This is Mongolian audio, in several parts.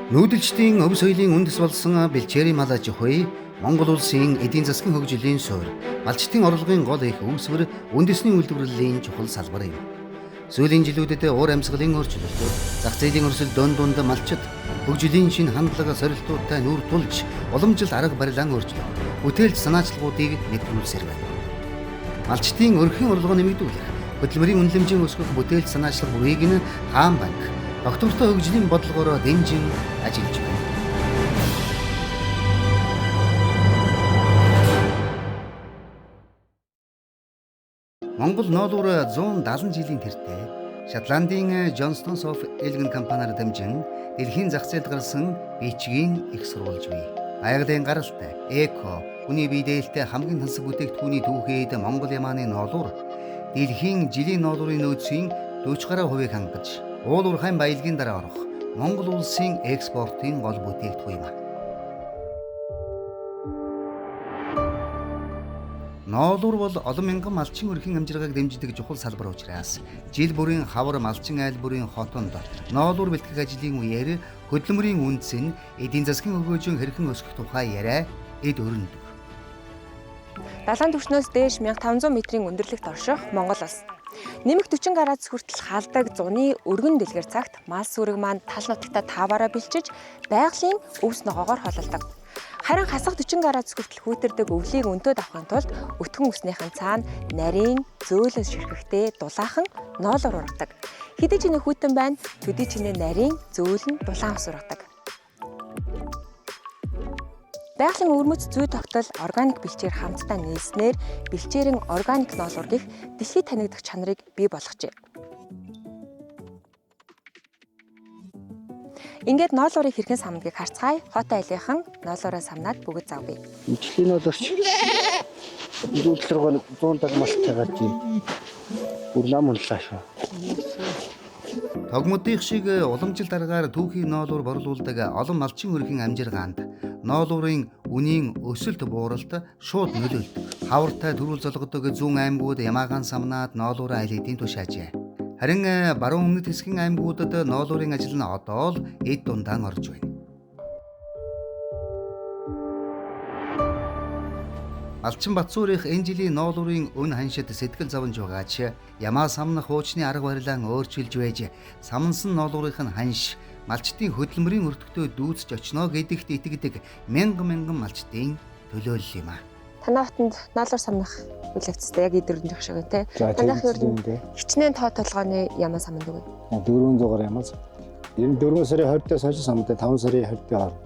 Нүүдэлчдийн өв соёлын үндэс болсон бэлчээрийн мал аж ахуй Монгол улсын эдийн засгийн хөгжлийн суурь, малчдын орлогын гол их үүсвэр, үндэсний үйлдвэрлэлийн чухал салбар юм. Сүүлийн жилүүдэд уур амьсгалын өөрчлөлт, зах зээлийн өрсөлдөөн дунд малчид хөгжлийн шинэ хандлага сорилтуудтай нүүр тулж, уламжлалт арга барилаа өөрчлөх, бүтээлч санаачлагуудыг нэвтрүүлсээр байна. Малчдын өрхийн орлогоо нэмэгдүүлэх, хөдөлмөрийн үнэлэмжийн өсгөх бүтээлч санаачлах бүрийг нь Хаан банк доктортой хөгжлийн бодлогоороо дэмжин ажиллаж байна. Монгол ноолуур 170 жилийн тэртээ Шотландын Johnstons of Elgin компаниар дэмжин дэлхийн зах зээлд гарсан бичгийн их сурвалж бий. Байгалийн гаралтай, эко, хүний бие дээлтэй хамгийн тансаг бүтээгдэхүүний түүхийд Монгол Ямааны ноолуур дэлхийн жилийн ноолуурын нөөцийн 40 гаруй хувийг хангаж, уул уурхайн баялагын дараа орох Монгол улсын экспортын гол бүтээгдэхүүн юм. Ноолуур бол олон мянган малчин өрхийн амжиргааг дэмждэг чухал салбар учраас жил бүрийн хавар малчин айл бүрийн хотонд ноолуур бэлтгэх ажлын үеэр хөдөлмөрийн үндэс нь эдийн засгийн өгөөжин хэрхэн өсгөх тухай яриа эд өрнөдөг. Далайн түвшнөөс дээш 1500 метрийн өндөрлөгт орших Монгол улс. Нэмэх 40 градус хүртэл халдаг зуны өргөн дэлгэр цагт мал сүрэг маань тал нутагта тааваараа бэлчиж байгалийн өвс ногоогоор холилдог. Харин хасах 40 градус хүртэл хүүтэрдэг өвлийг өнтөөд авахын тулд өтгөн үснийхэн цаана нарийн зөөлөн ширхэхтэй дулаахан ноолоор ургадаг. Хэдий ч нэ хүйтэн байна, төдий ч нэ нарийн зөөлөн дулаан ус ургадаг. Байгалийн өвөрмөц зүй тогтол органик бэлчээр хамтдаа нийлснээр бэлчээрэн органик ноолуур гэх дэлхийд танигдах чанарыг бий болгожээ. Ингээд ноолуурыг хэрхэн самнадгийг харцгаая. Хот айлынхан ноолуураа самнаад бүгд завгүй. Ижлийн ноолуурч үйлдвэр 170 малтай гарч бүр нам унлаа шүү. Тогмодынх шиг уламжлалт аргаар түүхийн ноолуур борлуулдаг олон малчин өрхийн амжиргаанд ноолуурын үнийн өсөлт бууралт шууд нөлөөлдөг. Хавартай төрүүл золгодог зүүн аймагуд ямаагаан самнаад ноолуураа аль хэдийн тушаажээ. Харин баруун өмнөд хэсгийн аймагуудад ноолуурын ажил нь одоо л эд дундаан орж байна. Алчин Батцуурийнх энэ жилийн ноолуурын өн ханшид сэтгэл зовж байгаач ямаа самнах хуучны арга барилаа өөрчилж байж самнсан ноолуурынх нь ханш малчдын хөдөлмөрийн өртөгтөө дүүцэж очно гэдэгт итгэдэг мянган мянган малчдын төлөөлөл юм а. Танай хотонд ноолуур самнах үйл явцтай яг эдгэрэн шиг байна те. Танайх ер нь хичнээн тоо толгойн ямаа самнадаг вэ? 400 гаруй ямаа. Ер нь 4 сарын 20-аас хойш самнадаг, 5 сарын 20-ын хооронд.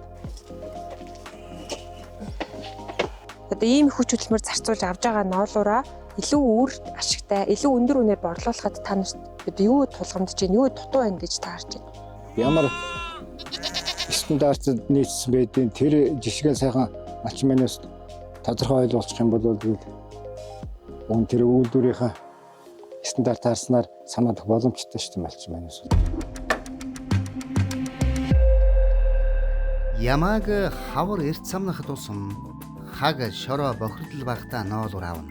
Одоо ийм хүч хөдөлмөр зарцуулж авж байгаа ноолуураа илүү үр ашигтай, илүү өндөр үнээр борлуулахад та нарт одоо юу тулгамдж байна, юу дутуу байна гэж та харж байна? Ямар стандартад нийцсэн байдیں۔ Тэр жишгээ сайхан малчин манаас тодорхой ойлголцох юм бол үн тэр үйлдвэрийнхаа стандарт харснаар санаадах боломжтой шүү дээ малчин манаас. Ямааг хавар эрт самнах тусам хаг шороо бохирдол багтаа ноолуур авна.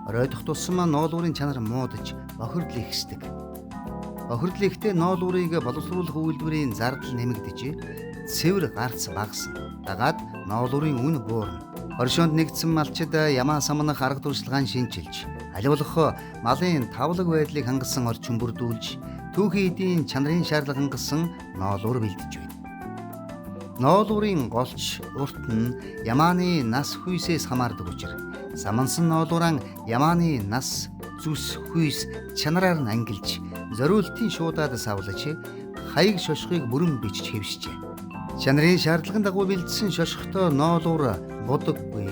Оройдох тусам ноолуурын чанар муудаж бохирдол ихсдэг. Бохирдол ихтэй ноолуурыг боловсруулах үйлдвэрийн зардал нэмэгдэж цэвэр гарц багасна. Дагаад ноолуурын үн буурна. Оршоонд нэгдсэн малчид ямаа самнах арга туршлагаан шинчилж, аль болох малын тавлаг байдлыг хангасан орчин бүрдүүлж, түүхий эдийн чанарын шаардлага хангасан ноолуур бэлдэж байна. Ноолуурын голч урт нь ямааны нас хүйсээс хамаардаг учир самансан ноолуураа ямааны нас, зүс, хүйс чанараар нь ангилж, зориултын шуудаад савлаж, хаяг шошгыг бүрэн бичиж хэвшжээ. Чанарын шаардлагын дагуу бэлдсэн шошготой ноолуур будаггүй,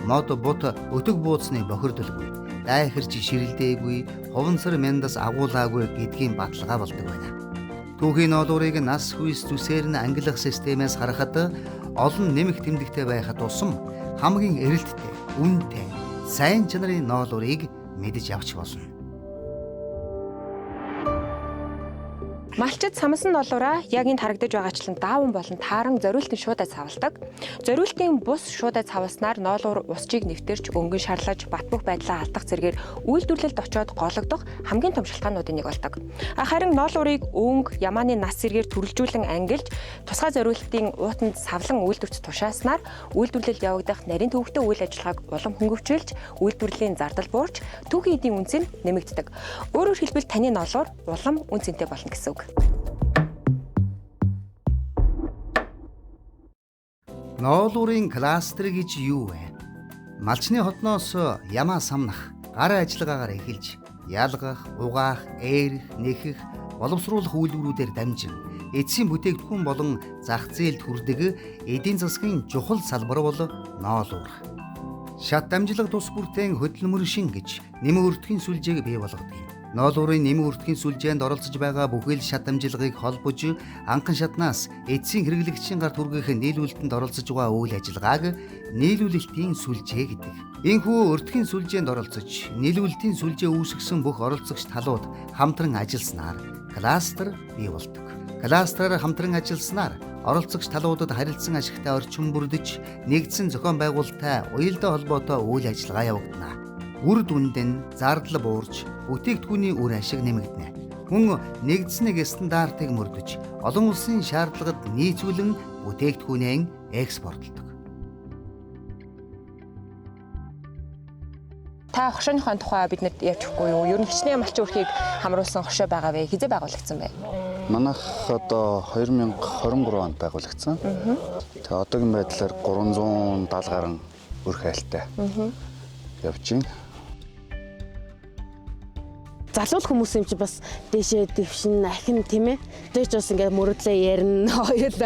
мод бут өтөг бууцны бохирдолгүй, дайхарч ширэлдээгүй, хуванцар мяндас агуулаагүй гэдгийн баталгаа болдог байна. Түүхийн ноолуурыг нас хүйс зүсээр нь ангилах системээс харахад олон нэмэх тэмдэгтэй байхад тусам хамгийн эрэлттэй, үнэтэй, сайн чанарын ноолуурыг мэдэж авч болно. Малчид самсан ноолуураа яг энд харагдаж байгаачлан дааван болон тааран зориултын шуудай цавладаг. Зориултын бус шуудай цавласнаар ноолуур усчийг нэвтэрч өнгөн шарлаж бат бөх байдлаа алдах зэргээр үйлдвэрлэлд очиод гологдох хамгийн том шалтгаануудын нэг болдог. Харин ноолуурыг өнгө, ямааны нас зэргээр төрөлжүүлэн ангилж тусгай зориултын уутанд савлан үйлдвэрт тушааснаар үйлдвэрлэлд явагдах нарийн төвөгтэй үйл ажиллагааг улам хөнгөвчилж үйлдвэрлэлийн зардал буурч түүхийн эдийн үнц нь нэмэгддэг. Өөрөөр хэлбэл таны ноолуур улам үн цэнтэй болно гэсэн үг. Ноолуурын кластер гэж юу вэ? Малчны хотноос ямаа самнах, гар ажиллагаагаар эхэлж ялгах, угаах, ээрх, нэхэх, боловсруулах үйлдвэрүүдээр дамжин эцсийн бүтээгдэхүүн болон зах зээлд хүрдэг эдийн засгийн чухал салбар бол ноолуур. Шат дамжлага тус бүртэн хөдөлмөр шин гэж нэмэн өртгийн сүлжээг бий болгодог юм. Ноолуурын нэмэн өртгийн сүлжээнд оролцож байгаа бүхэл шат дамжлагыг холбож анхан шатнаас эцсийн хэрэглэгчийн гарт хүргэх нийлүүлэлтэнд оролцож байгаа үйл ажиллагааг нийлүүлэлтийн сүлжээ гэдэг. Энэхүү өртгийн сүлжээнд оролцож нийлүүлэлтийн сүлжээ үүсгэсэн бүх оролцогч талууд хамтран ажилласнаар кластер бий болдог. Кластераар хамтран ажилласнаар оролцогч талуудад харилцан ашигтай орчин бүрдэж нэгдсэн зохион байгуулалттай уялдаа холбоотой үйл ажиллагаа явагдана. Үр дүнд нь зардал буурч бүтээгдэхүүний үр ашиг нэмэгдэнэ. Мөн нэгдсэн нэг стандартыг мөрдөж олон улсын шаардлагад нийцүүлэн бүтээгдэхүүнээ экспортлдог. Та хоршооныхоо тухай биднэрт ярьж өгөхгүй юу? Ер нь хичнээн малчин өрхийг хамруулсан хоршоо байгаа вэ? Хизээ байгуулагдсан бэ? Манайх одоо 2023 онд байгуулагдсан. Тэгээ одоогийн байдлаар 370 гаруй өрх айлтай явж байна. Залуул хүмүүс юм чи бас дээшээ дэвшин ахин тийм ээ. Дээш бас ингээд мөрөдлөө ярина хоёул.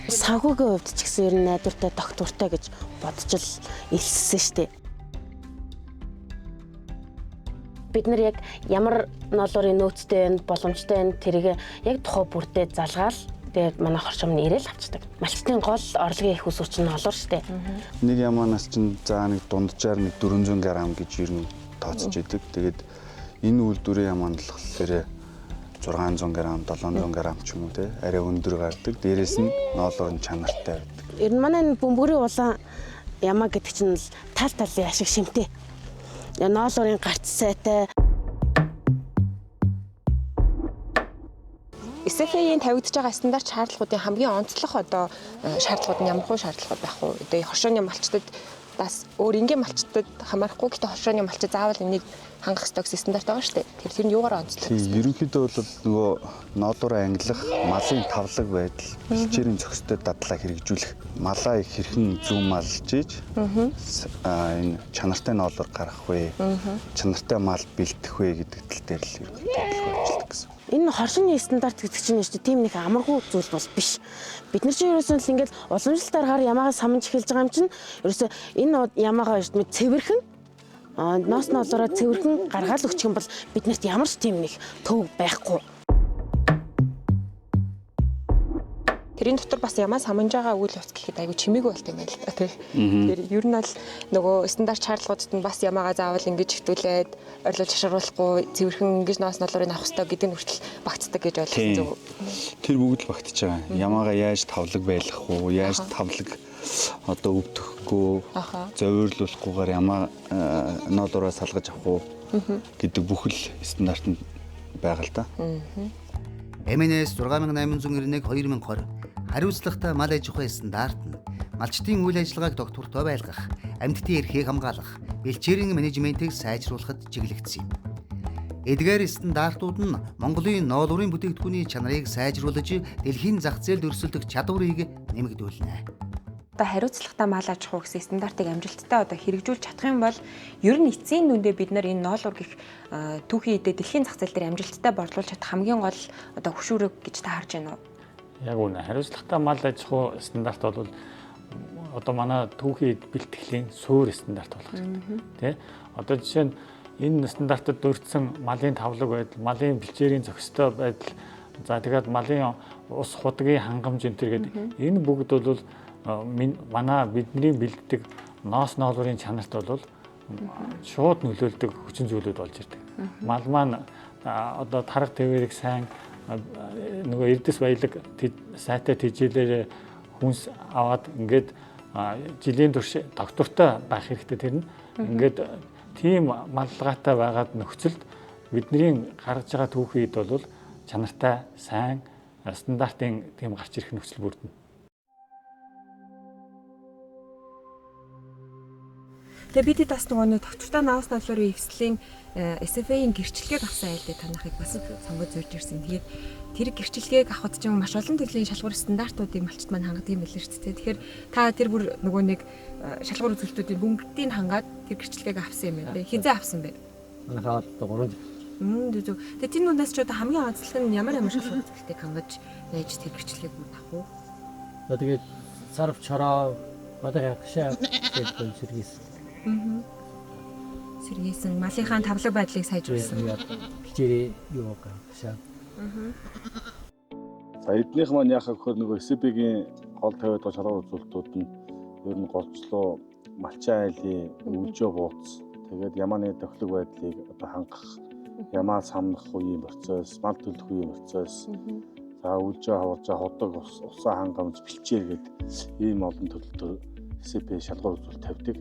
Санхүүгийн хувьд ч гэсэн ер нь найдвартай, тогтвортой гэж бодож л элссэн штэ. Бид нар яг ямар ноолуурын нөөцтэй байна, боломжтой байна тэрийг яг тухай бүртээ залгаал тэгээд манай хоршоомны ирээл авчдаг. Малчтын гол орлогын их усүр чинь ноолуур штэ. Нэг ямаанаас чинь за нэг дунджаар нэг 400 г гэж ер нь тооцож идэг. Тэгээд энэ үйлдвэрийн ямаан болохоор 600 г, 700 г ч юм уу те арай өндөр гардаг. Дээрээс нь ноолуур нь чанартай байдаг. Ер нь манай энэ бөмбөрийн улаан ямаа гэдэг чинь л тал талын ашиг шимтэй. Ноолуурын гарц сайтай. SFA-ийн тавигдж байгаа стандарт шаардлагуудын хамгийн онцлог одоо шаардлагууд нь ямар хуу шаардлагууд байх вэ? Одоо хоршооны малчдад бас өөр энгийн малчдад хамаарахгүй, гэхдээ хоршооны малчид заавал энийг хангах ёстой гэсэн стандарт байгаа шүү дээ. Тэр нь юугаар онцлог вэ? Ерөнхийдөө бол нөгөө ноолуураа ангилах, малын тавлаг байдал, бэлчээрийн зохистой дадлаа хэрэгжүүлэх, малаа хэрхэн зүүн малж ийж энэ чанартай ноолуур гаргах вэ? Чанартай мал бэлтгэх вэ гэдэг тал дээр л ерөнхийдөө ажилладаг гэсэн. Энэ хоршины стандарт гэдэг чинь шүү дээ, тийм нэг амаргүй зүйл бол биш. Бид нар чинь ерөөсөө л ингээд уламжлалт аргаар ямаагаа самж эхэлж байгаа юм чинь ерөөсөө энэ ямаагаа шүү дээ цэвэрхэн ноос ноолоороо цэвэрхэн гаргаал өгчих юм бол биднэрт ямар ч тийм нэг төв байхгүй. Тэрийн дотор бас ямаа самнж байгаа үйл явц гэхэд айгүй чимээгүй болт юм байна л та тий. Тэгэхээр ер нь бол нөгөө стандарт шаардлагуудад нь бас ямаагаа заавал ингэж хэвтүүлээд орилуулж шашруулахгүй цэвэрхэн ингэж ноос ноолуурыг авах хэрэгтэй гэдэг нь хүртэл багтдаг гэж ойлгосон зөв. Тэр бүгд л багтж байгаа. Ямаагаа яаж тавлаг байлгах уу, яаж тавлаг одоо өвдөхгүй, зовирлуулахгүйгээр ямаа ноолуураа салгаж авах уу гэдэг бүхэл стандарт нь байгаа л да. MNS 6891 2020 хариуцлагатай мал аж ахуйн стандарт нь малчдын үйл ажиллагааг тогтвортой байлгах, амьтдын эрхийг хамгаалах, бэлчээрийн менежментийг сайжруулахад чиглэгдсэн юм. Эдгээр стандартууд нь Монголын ноолуурын бүтээгдэхүүний чанарыг сайжруулж, дэлхийн зах зээлд өрсөлдөх чадварыг нэмэгдүүлнэ. Одоо хариуцлагатай мал аж ахуй гэсэн стандартыг амжилттай одоо хэрэгжүүлж чадах юм бол ер нь эцсийн дүндээ бид нар энэ ноолуур гих түүхийн эдээ дэлхийн зах зээл дээр амжилттай борлуулж чадах хамгийн гол одоо хөшүүрэг гэж та харж байна уу? Яг үнэ. Хариуцлагатай мал аж ахуй стандарт бол одоо манай түүхийн эд бэлтгэлийн суурь стандарт болох хэрэгтэй. Тэ? Одоо жишээ нь энэ стандартад дурдсан малын тавлаг байдал, малын бэлчээрийн зохистой байдал, за тэгээд малын ус худгийн хангамж энэ төр гэдэг энэ бүгд бол манай бидний бэлддэг ноос ноолуурын чанарт бол шууд нөлөөлдөг хүчин зүйлүүд болж ирдэг. Мал маань одоо тарга тэвэрийг сайн нөгөө эрдэс баялаг сайтай тэжээлээр хүнс аваад ингээд жилийн турш доктортой байх хэрэгтэй тэр нь. Ингээд тийм малгайтай байгаад нөхцөлд бидний гаргаж байгаа түүхийн эд бол чанартай, сайн, стандартын тийм гарч ирэх нөхцөл бүрдэнэ. Тэгээ бид бас нөгөө нэг доктортой наус ноолрын эвслийн SFA-ийн гэрчлэгийг авсан айлдээ танахыг бас сонгож зурж ирсэн. Тэгээд тэр гэрчлэгийг авахд ч маш олон төрлийн шалгуур стандартуудыг малчид маань хангадаг юм билээ шүү дээ. Тэгэхээр та тэр бүр нөгөө нэг шалгуур үзүүлэлтүүдийн бүгдийг хангаад тэр гэрчлэгийг авсан юм байна. Хизээ авсан бэ? Манайхаа одоо 3 жил. Зөв. Тэгээ тэр нүдээс ч одоо хамгийн онцлог нь ямар ямар шалгуур үзүүлэлтийг хангаж яаж тэр гэрчлэгийг авах вэ? За тэгээд сарв чороо малын хагшаа гэдэг сэргийсэн. Сэргийсэн малынхаа тавлаг байдлыг сайжруулсан. Бэлчээрээ юу гашаа. За эднийх маань яхаа гэхээр нөгөө SB-гийн гол тавиад байгаа шалгуур үзүүлэлтүүд нь ер нь голчлоо малчин айлын өвлжөө бууц, тэгээд ямааны тохилог байдлыг одоо хангах, ямаа самнах үеийн процесс, мал төлөх үеийн процесс, за өвлжөө хаваржаа, ходог, усаа хангамж, бэлчээр гээд ийм олон төрөл SB шалгуур үзүүлэлт тавьдаг.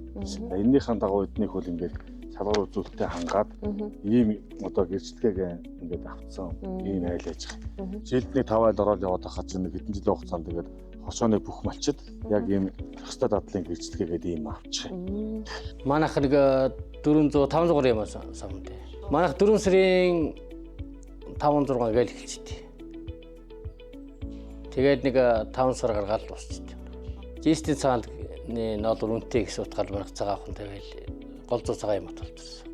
Эннийхэн дагуу эднийх бол ингээд шалгуур үзүүлэлтээ хангаад ийм одоо гэрчлэгийг ингээд авцсан ийм айл яж байгаа. Жилд нэг 5 айл ороод яваад байхад чинь хэдэн жилийн хугацаанд тэгээд хоршооны бүх малчид яг ийм зохистой дадлын гэрчлэгээгээд ийм авчих. Манайх нэг 400 500 юм самтай. Манайх 4 сарын 5 6 гээл эхэлчихдээ. Тэгээд нэг 5 сар гаргаад дуусчихдаг. Жистийн цагаан ноолуур үнэтэй гэсэн утгаар манайх цагаан авах тавиал гол зүү цагаан юм болчихсон.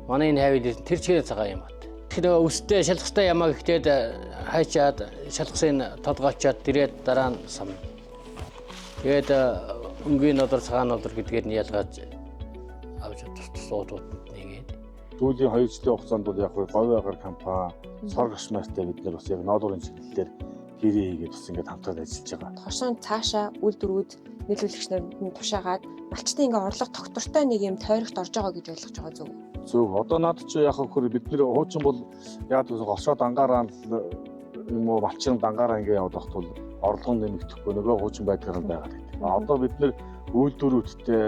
Манай энэ хавьд тэр чигээр цагаан юм бат. Тэгэхээр өстэй шалгастай ямаа гэхдээ хайчаад шалгасын толгоочоод тэрээд дараа нь сам. Тэгээд өнгийн ноолуур цагаан ноолуур гэдгээр нь ялгааж авч тусуудуудад нэгээд. Сүүлийн 2 жилийн хугацаанд бол яг говь агаар компани, сор гашмаартай бид нар бас яг ноолуурын чиглэлээр гэрээ хийгээд бас ингээд хамтраад ажиллаж байгаа. Хоршоон цаашаа үйлдвэрүүд нийлүүлэгч нар тушаагаад малчдын ингээ орлого тогтвортой нэг юм тойрогт орж байгаа гэж ойлгож байгаа зөв. Зөв. Одоо наад чи яг хөр бид нэр хуучин бол яг оршоо дангаараа юм уу малчин дангаараа ингээ яваад байхад бол орлого нэмэгдэхгүй нөгөө хуучин байдгаар нь байгаад байдаг. Одоо бид нэр үйлдвэрүүдтэй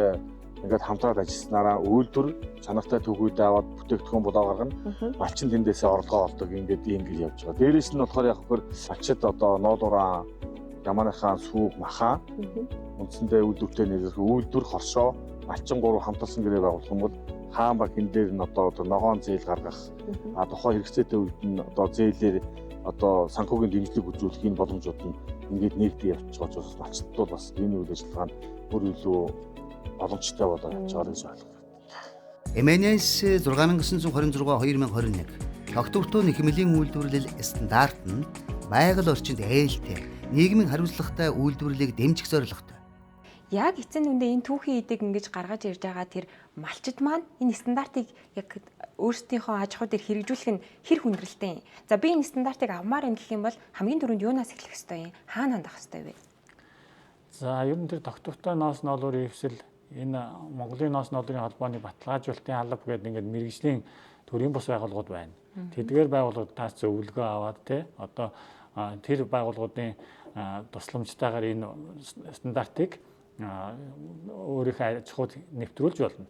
ингээд хамтраад ажилласнараа үйлдвэр чанартай төгөөд аваад бүтээгдэхүүн болоо гаргана. Малчин тэндээсээ орлогоо олдог ингээд ийм гэж явж байгаа. Дээрээс нь болохоор яг хөр малчид одоо ноолуураа ямааныхаа сүг махаа үндсэндээ үйлдвэртэй нэрх үйлдвэр хоршоо малчин гурав хамтарсан гэрээ байгуулах юм бол хаан баг энэ дээр нь одоо ногоон зээл гаргах, а тухайн хэрэгцээтэй үед нь одоо зээлээр одоо санхүүгийн дэмжлэг үзүүлэх энэ боломжууд нь ингээд нэгдээ явчих байгаа учраас малчид бол бас энэ үйл ажиллагаа нь бүр илүү боломжтой болоо явж байгаа гэж ойлгох хэрэгтэй. MNS 6926 2021 тогтвортой нэхмэлийн үйлдвэрлэл стандарт нь байгаль орчинд ээлтэй, нийгмийн хариуцлагатай үйлдвэрлэлийг дэмжих зорилготой. Яг эцсийн дүндээ энэ түүхийн эдийг ингэж гаргаж ирж байгаа тэр малчид маань энэ стандартыг яг өөрсдийнхөө аж ахуй дээр хэрэгжүүлэх нь хэр хүндрэлтэй юм. За би энэ стандартыг авмаар юм гэх юм бол хамгийн түрүүнд юунаас эхлэх ёстой юм? Хаана хандах ёстой вэ? За ер нь тэр тогтвортой ноос ноолуурын эвсэл энэ Монголын ноос ноолуурын холбооны баталгаажуулалтын алба гэдэг ингээд мэрэгжлийн төрийн бус байгууллагууд байна. Тэдгээр байгууллагуудаас зөвлөгөө аваад те одоо тэр байгууллагуудын тусламжтайгаар энэ стандартыг өөрийнхөө аж ахуйд нэвтрүүлж болно.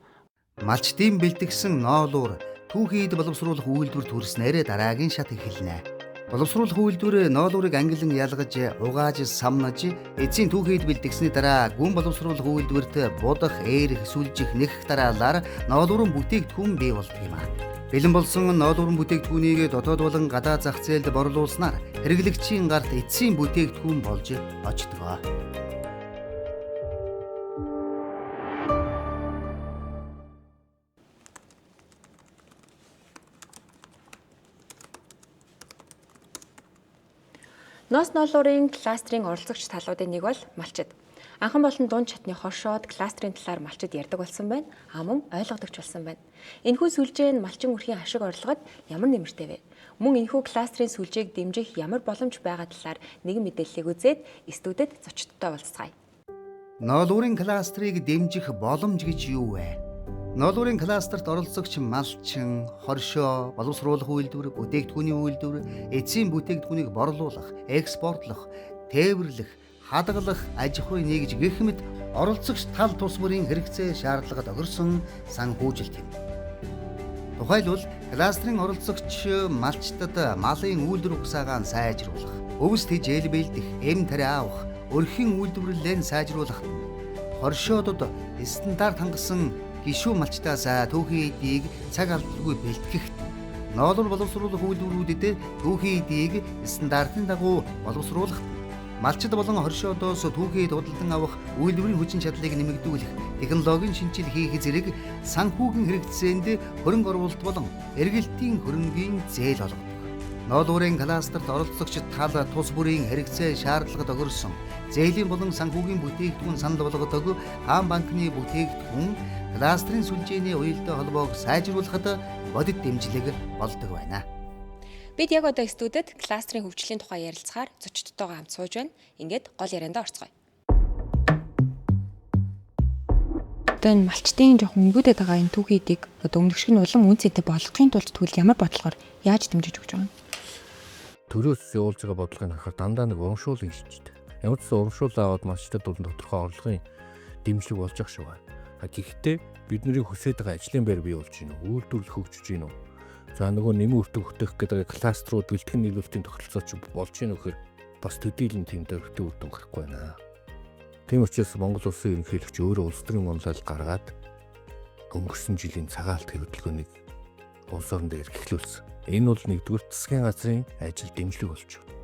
Малчдын бэлтгэсэн ноолуур түүхийд боловсруулах үйлдвэр төрснээрээ дараагийн шат эхэлнэ. Боловсруулах үйлдвэр ноолуурыг ангилан ялгаж, угааж, самнаж, эцсийн түүхийд бэлтгэсний дараа гүн боловсруулах үйлдвэрт будах, ээрх, сүлжих, нэгх дараалал ноолуурын бүтээгдэхүүн бий болдог юм аа. Бэлэн болсон ноолуурын бүтээгдэхүүнийг дотоод болон гадаад зах зээлд борлуулснаар хэрэглэгчийн гарт эцсийн бүтээгдэхүүн болж очдог. Ноос ноолуурын кластерын оролцогч талуудын нэг бол малчид. Анхан болон дунд шатны хоршоод кластерын талаар малчид ярьдаг болсон байна. А мөн ойлгодогч болсон байна. Энэхүү сүлжээ нь малчин үрхийн ашиг орлогод ямар нэмэртэй вэ? Мөн энэхүү кластерын сүлжээг дэмжих ямар боломж байгаа талаар нэгэн мэдээллийг үзээд студид зочдтой уулзцгаая. Ноолуурын кластерыг дэмжих боломж гэж юу вэ? Ноолуурын кластерт оролцогч малчин, хоршоо, боловсруулах үйлдвэр, бүтээгдэхүүний үйлдвэр, эцсийн бүтээгдэхүүнийг борлуулах, экспортлох, тээвэрлэх, хадгалах, аж ахуй нэгж гэх мэт оролцогч тал тус бүрийн хэрэгцээ шаардлагад тохирсон санхүүжилт юм. Тухайлбал кластерын оролцогч малчдад малын үйлдвэр угсаагаа сайжруулах, өвс тэжээл бэлдэх, эм тариа авах, өрхийн үйлдвэрлэлээ сайжруулах, хоршоодод стандарт хангасан гишүүн малчдаас түүхийн эдийг цаг алдалгүй бэлтгэх, ноолуур боловсруулах үйлдвэрүүдэд түүхийн эдийг стандартын дагуу боловсруулах, малчид болон хоршоодоос түүхийн эд худалдан авах үйлдвэрийн хүчин чадлыг нэмэгдүүлэх, технологийн шинжил хийх зэрэг санхүүгийн хэрэгцээнд хөрөнгө оруулалт болон эргэлтийн хөрөнгийн зээл олгодог. Ноолуурын кластерт оролцогч тал тус бүрийн хэрэгцээ шаардлагад тохирсон зээлийн болон санхүүгийн бүтээгдэхүүн санал болгодог Хаан банкны бүтээгдэхүүн кластерын сүлжээний уялдаа холбоог сайжруулахад бодит дэмжлэг болдог байна. Бид яг одоо студид кластерын хөгжлийн тухай ярилцахаар зочдтойгоо хамт сууж байна. Ингээд гол яриандаа орцгоё. Одоо энэ малчдын жоохон өнгөдөд байгаа энэ түүхий эдийг одоо өмнөх шиг нь улам үн цэнтэй болгохын тулд тэгвэл ямар бодлогоор яаж дэмжиж өгч байгаа юм? Төрөөс явуулж байгаа бодлогыг харахаар дандаа нэг урамшуулын шилждэг. Ямар ч урамшуул аваад малчдад бол тодорхой орлогын дэмжлэг болж ах шиг байна. Гэхдээ бидний хүсэж байгаа ажлын байр бий болж байна уу? Үйлдвэрлэл хөгжиж байна уу? За нөгөө нэмэн өртөг хөтөх гэдэг кластерууд бэлтгэн нийлүүлэлтийн тогтолцоо ч болж байна уу гэхээр бас төдийлөн тийм дөрвтэй үр дүн гарахгүй байна. Тийм учраас Монгол улсын ерөнхийлөгч өөрөө улс төрийн онлол гаргаад өнгөрсөн жилийн цагаалт хөдөлгөөнийг улс орон дээр эхлүүлсэн. Энэ бол нэгдүгээр засгийн газрын ажил дэмжлэг болж байна.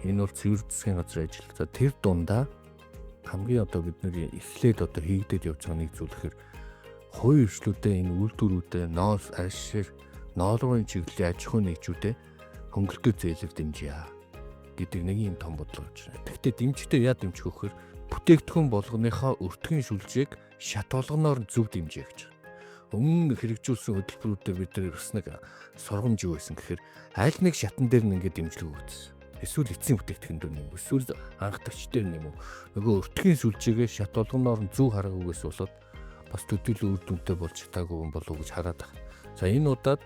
Энэ бол цэвэр засгийн газрын ажил. За тэр дундаа хамгийн одоо бидний эхлээд одоо хийгдээд явж байгаа нэг зүйл гэхээр хувийн хвшлүүдээ энэ үйлдвэрүүдээ ноос аршир ноолуурын чиглэлийн аж ахуйн нэгжүүдээ хөнгөлөлтөд зээлээр дэмжийа гэдэг нэг юм том бодлого явж байна. Тэгэхдээ дэмжихдээ яа дэмжих вэ гэхээр бүтээгдэхүүн болгоныхоо өртгийн сүлжээг шат болгоноор зөв дэмжиж гэж. Өмнө хэрэгжүүлсэн хөтөлбөрүүдээр бид нар бас нэг сургамж юу байсан гэхээр аль нэг шатан дээр нь ингээд дэмжлэг өгсөн. Эсвэл эцсийн бүтээгдэхүүн дээр нэм, эсвэл анхдагч дээр нэм үү. Нөгөө өртгийн сүлжээгээ шат болгоноор нь зөв хараагүйгээс болоод бас төдийлөн үр дүнтэй болж чадаагүй юм болов уу гэж хараад байна. За энэ удаад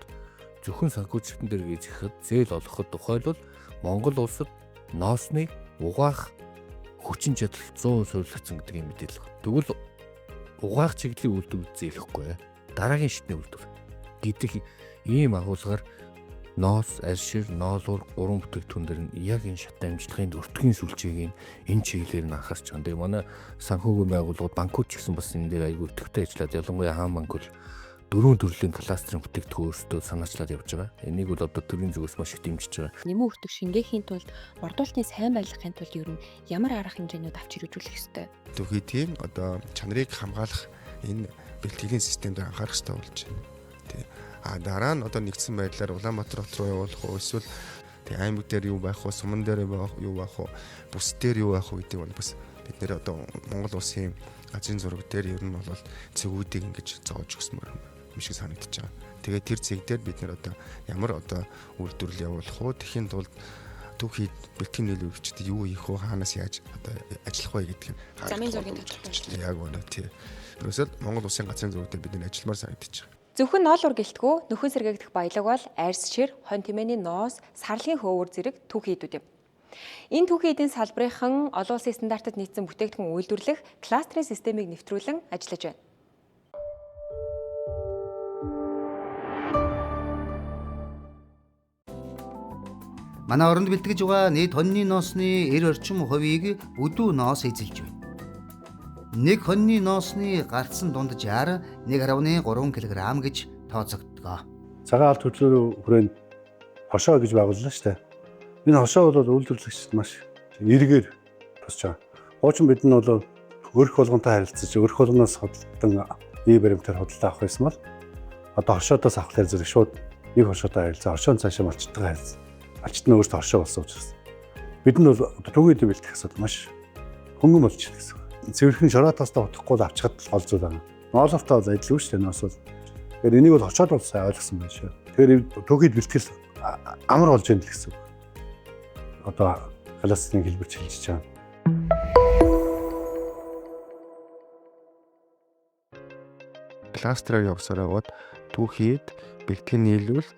зөвхөн санхүүжилтэн дээр гэж ихэд зээл олгоход тухайлбал Монгол улсад ноосны угаах хүчин чадал 100% суурилагдсан гэдэг юм мэдээлэл байна. Тэгвэл угаах чиглэлийн үйлдвэр зээлэхгүй. Дараагийн шатны үйлдвэр гэдэг ийм агуулгаар ноос, аршир, ноолуур гурван бүтээгдэхүүн дээр нь яг энэ шат амжилтын өртгийн сүлжээг энэ чиглэлээр нь анхаарч байгаа. Тэгээ манай санхүүгийн байгууллагууд банкуд ч гэсэн бас энэ дээр аягүй идэвхтэй ажиллаад ялангуяа Хаан банк бол дөрвөн төрлийн кластерын бүтээгдэхүүн өөрсдөө санаачлаад явж байгаа. Энийг бол одоо төрийн зүгээс маш их дэмжиж байгаа. Нэмэн өртөг шингээхийн тулд мордуултын сайн байлгахын тулд ер нь ямар арга хэмжээнүүд авч хэрэгжүүлэх ёстой? Түүхий тийм одоо чанарыг хамгаалах энэ бэлтгэлийн системд анхаарах хэрэгтэй болж байна. Тий. А дараа нь одоо нэгдсэн байдлаар Улаанбаатар хот руу явуулах уу эсвэл тий аймаг дээр юу байх вэ, суман дээр юу байх вэ, бүс дээр юу байх вэ гэдэг нь бас бид нэр одоо Монгол улсын газрын зураг дээр ер нь бол цэгүүдийг ингэж зоож өгсмөр юм шиг санагдаж байгаа. Тэгээд тэр цэг дээр бид нэр одоо ямар одоо үйлдвэрлэл явуулах уу, тэхийн тулд түүхий бэлтгэн нийлүүлэгчид юу хийх вэ, хаанаас яаж одоо ажиллах вэ гэдг нь замын зургийн тодорхойлолт. Яг үнэ тий. Ерөөсөө Монгол улсын газрын зураг дээр бид нэр ажилламаар санагдаж байгаа. Зөвхөн ноолуур гэлтгүү нөхөн сэргээгдэх баялаг бол арьс шир, хонь тэмээний ноос, сарлын хөөвөр зэрэг түүхий эдүүд юм. Энэ түүхий эдийн салбарынхан олон улсын стандартад нийцсэн бүтээгдэхүүн үйлдвэрлэх кластерын системийг нэвтрүүлэн ажиллаж байна. Манай оронд бэлтгэж байгаа нийт хоньны ноосны 90 орчим хувийг бүдүү ноос эзэлж байна. Нэг хоньны ноосны гарцсан дунджаар 1.3 кг гэж тооцогддог. Цагаан алт хөдлөөрөө хүрээнд хошоо гэж байгууллаа шүү дээ. Энэ хошоо бол үйлдвэрлэгчид маш эргээр тусч байгаа. Хуучин бид нь бол өрх болгонтой харилцаж, өрх болгоноос худалдан бие баримтаар худалдаа авах байсан бол одоо хошоодоос авахлаар зэрэг шууд нэг хошоотой харилцаа, хошоон цаашаа малчтайгаа харилцаа. Малчт нь өөртөө хошоо болсон учраас бид нь бол түүхийд бэлтгэх асуудал маш хөнгөн болж байна гэсэн. Цэвэрхэн шороо тоостой утахгүй л авчихад гол зүйл байгаа. Ноолортой бол адилгүй шүү дээ ноос бол. Тэгэхээр энийг бол хошоод бол сайн ойлгосон байх шүү. Тэгэхээр түүхийд бэлтгэл амар болж байна л гэсэн үг. Одоо классны хэлбэр чилжиж байгаа. Кластераар явсаар байгаад түүхийд бэлтгэл нийлүүл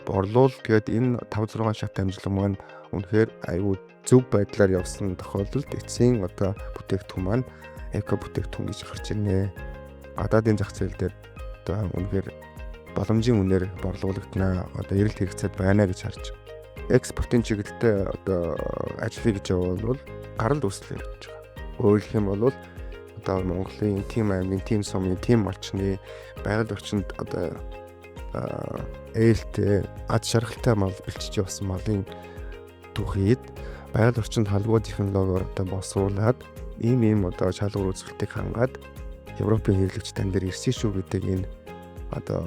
борлуул тэгээд энэ 5 6 шат амжилт маань үнэхээр аюу зөв байдлаар явсан тохиолдолд эцсийн одоо бүтээгдэхүүн маань эко бүтээгдэхүүн гэж гарч ирнэ. Гадаадын зах зээл дээр одоо үнэхээр боломжийн үнээр борлуулагдана. Одоо эрэлт хэрэгцээд байна гэж харж байна. Экспортын чиглэлтэй одоо ажиллая гэж явбал гарал үүсэл яригдж байгаа. Өөрөлдөх юм бол одоо Монголын тим аймгийн, тим сумын, тим малчны байгаль орчинд одоо ээлтэй, ад шаргалтай мал бэлчиж явсан малын түүхийд байгаль орчинд халбгүй технологиор одоо босруулад ийм одоо шалгуур үзүүлэлтийг хангаад Европын хэрэглэгч тань дээр ирсэн шүү гэдэг энэ одоо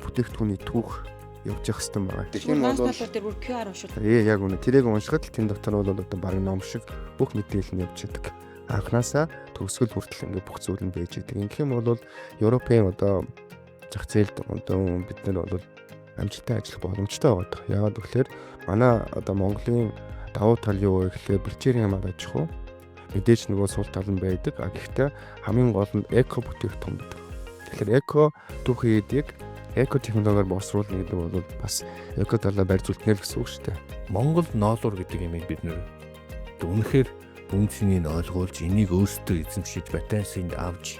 бүтээгдэхүүний түүх явж явах хэрэгтэй байна. Тэгэх юм бол дээр бүр QR уншвал. Яг үнэ. Тэрийг уншихад л тэн дотор бол одоо баг ном шиг бүх мэдээлэл нь явж идэг. Анханасаа төгсгөл хүртэл ингээ бүх зүйл нь байж идэг. Ингэх юм бол Европын одоо зах зээлд одоо бид нар бол амжилттай ажиллах боломжтой байгаа. Яагаад гэвэл манай одоо Монголын давуу тал юу вэ гэхлээр бэлчээрийн мал аж ахуй мэдээж нөгөө сул тал нь байдаг. А гэхдээ хамгийн гол нь эко бүтээгдэхүүн гэдэг. Тэгэхээр эко түүхийн эдийг эко технологиор боловсруулна гэдэг бол бас эко талаа барьцуултнэ л гэсэн үг шүү дээ. Монгол ноолуур гэдэг юмыг бид нэр үнэхээр үн цэнийг ойлгуулж энийг өөрсдөө эзэмшиж патентыг авч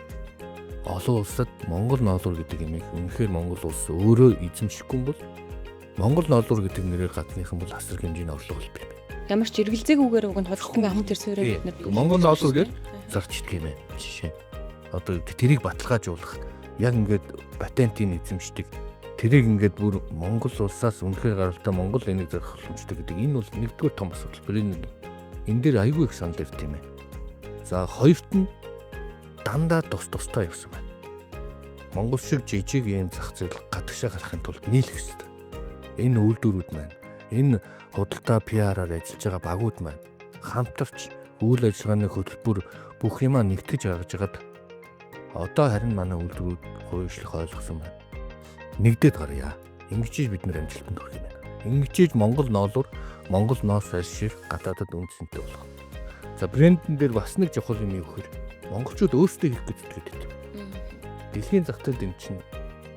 олон улсад Монгол ноолуур гэдэг юмыг үнэхээр Монгол улс өөрөө эзэмшихгүй бол Монгол ноолуур гэдэг нэрээр гадныхан бол асар хэмжээний орлого олдог юм байна. Ямар ч эргэлзээгүйгээр уг нь худалдан авах тэр суурийг бид нар Монгол ноолуур гэж зарчдаг юм байна. Жишээ. Одоо тэрийг баталгаажуулах яг ингээд патентыг эзэмшдэг. Тэрийг ингээд бүр Монгол улсаас үнэхээр гаралтай Монгол энийг зарах боломжтой гэдэг энэ бол нэгдүгээр том асуудал. Брэнд энэ дээр айгүй их санал ирд юм байна. За хоёрт нь дандаа тус тустай явсан байна. Монгол шиг жижиг ийм зах зээл гадагшаа гарахын тулд нийлэх ёстой. Энэ үйлдвэрүүд маань, энэ худалдаа PR-аар ажиллаж байгаа багууд маань хамтарч үйл ажиллагааны хөтөлбөр бүх юмаа нэгтгэж гаргаж байгаад одоо харин манай үйлдвэрүүд хувьчлах ойлгосон байна. Нэгдээд гарья. Ингэж бид нэр амжилтанд хүрэх юм байна. Ингэж Монгол ноолуур, Монгол ноос альшир гадаадад үн цэнтэй болох. За брендэн дээр бас нэг чухал юм юу гэхээр монголчууд өөрсдөө хийх гэж зүтгэдэг байдаг. Дэлхийн зах зээлд энэ чинь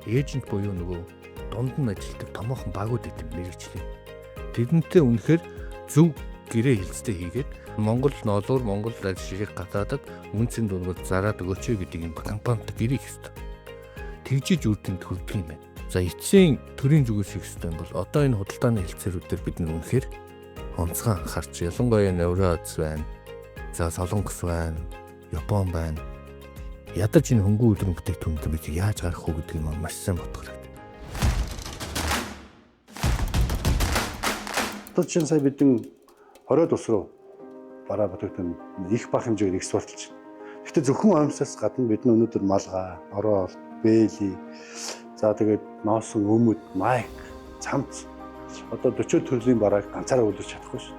эйжент буюу нөгөө дунд нь ажилладаг томоохон багууд гэдэг мэрэгжлийн. Тэдэнтэй үнэхээр зөв гэрээ хилцтэй хийгээд Монгол ноолуур, Монгол альширыг гадаадад үн цэн дунгаар зараад өгөөч гэдэг юм компанид гэрээ хийх ёстой. Тэгжиж үр дүнд хүрдэг юм байна. За эцсийн төрийн зүгээс хийх ёстой юм бол одоо энэ худалдааны хэлцээрүүдээр бид нар үнэхээр онцгой анхаарч ялангуяа Евроаз байна. За Солонгос байна, Япон байна. Ядаж энэ хөнгөн үйлдвэрийн бүтээгдэхүүнүүд бид яаж гаргах вэ гэдэг юм маш сайн бодох хэрэгтэй. Одоо чинь сая бидэн 20 улс руу бараа бүтээгдэхүүн их бага хэмжээгээр экспортлж байна. Гэхдээ зөвхөн оймсоос гадна бид өнөөдөр малгай, орол, бэли, за тэгээд ноосон өмд, майк, цамц одоо 40 төрлийн барааг ганцаараа үйлдвэрлэж чадахгүй шүү.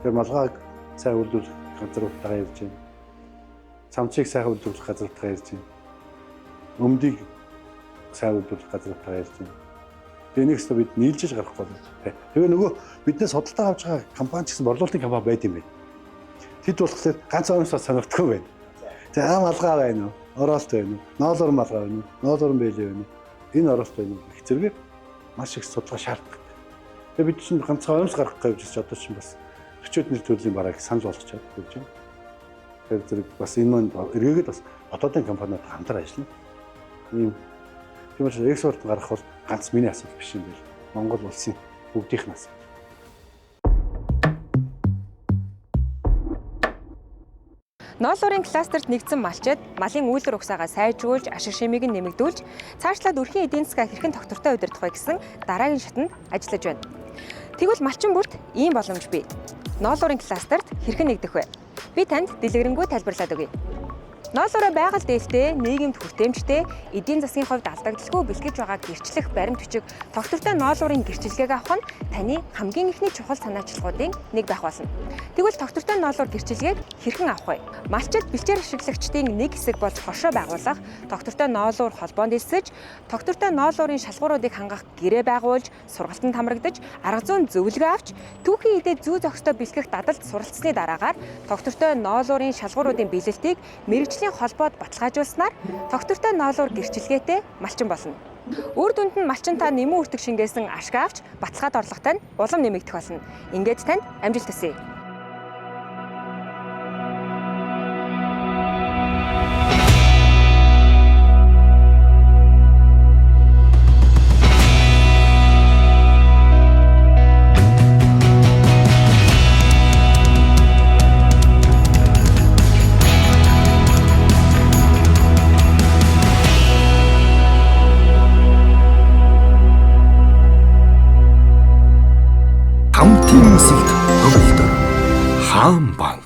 Тэгэхээр малгайг сайн үйлдвэрлэх газруудтайгаа ярьж байна. Цамцыг сайхан үйлдвэрлэх газруудтайгаа ярьж байна. Өмдийг сайн үйлдвэрлэх газруудтайгаа ярьж байна. Тэгээ нэг хэвээр бид нийлжиж гарахгүй байна. Тэгээ нөгөө биднээс худалдаа авч байгаа компани ч гэсэн борлуулалтын компани байд юм байна. Тэд болохоор ганц оймсоо сонирхдаггүй байна. За малгай байна уу? Ороолт байна уу? Ноолор малгай байна уу? Ноолор бэлээ байна уу? Энэ ороолт байна уу гэх зэрэг маш их судалгаа шаарддаг. Тэгээ бид чинь ганцхан оймс гаргах гэж явж одоо чинь бас 40 нэр төрлийн барааг санал болгочоод явж байна. Тэгэхээр зэрэг бас энэ маань эргээгээд бас хотоодын компаниуд хамтран ажиллана. Ийм тийм учраас экспорт гаргах бол ганц миний асуудал биш юм байл. Монгол улсын бүгдийнх нь асуудал. Ноолуурын кластерт нэгдсэн малчид малын үйлдвэр угсаагаа сайжруулж, ашиг шимийг нь нэмэгдүүлж, цаашлаад өрхийн эдийн засгаа хэрхэн тогтвортой удирдах вэ гэсэн дараагийн шатанд ажиллаж байна. Тэгвэл малчин бүрт ийм боломж бий. Ноолуурын кластерт хэрхэн нэгдэх вэ? Би танд дэлгэрэнгүй тайлбарлаад өгье. Ноолуураа байгаль дээлтэй, нийгэмд хүртээмжтэй, эдийн засгийн хувьд алдагдaltaгүй бэлтгэж байгаа гэрчлэх баримт бичиг тогтвортой ноолуурын гэрчилгээг авах нь таны хамгийн эхний чухал санаачлагуудын нэг байх болно. Тэгвэл тогтвортой ноолуур гэрчилгээг хэрхэн авах вэ? Малчид бэлчээр ашиглагчдын нэг хэсэг болж хоршоо байгуулах, тогтвортой ноолуур холбоонд элсэж, тогтвортой ноолуурын шалгууруудыг хангах гэрээ байгуулж, сургалтанд хамрагдаж, арга зүйн зөвлөгөө авч, түүхийн эдээ зүү зохистой бэлтгэх дадалд суралцсны дараагаар тогтвортой ноолуурын шалгууруудын биелэлтийг мэргэжлийн урамшууллын холбоод баталгаажуулснаар тогтвортой ноолуур гэрчилгээтэй малчин болно. Үр дүнд нь малчин та нэмэн үртэг шингээсэн ашиг авч баталгаад орлоготой нь улам нэмэгдэх болно. Ингээд танд амжилт хүсье. Хамтын өсөлт төгөлдөр Хаан банк.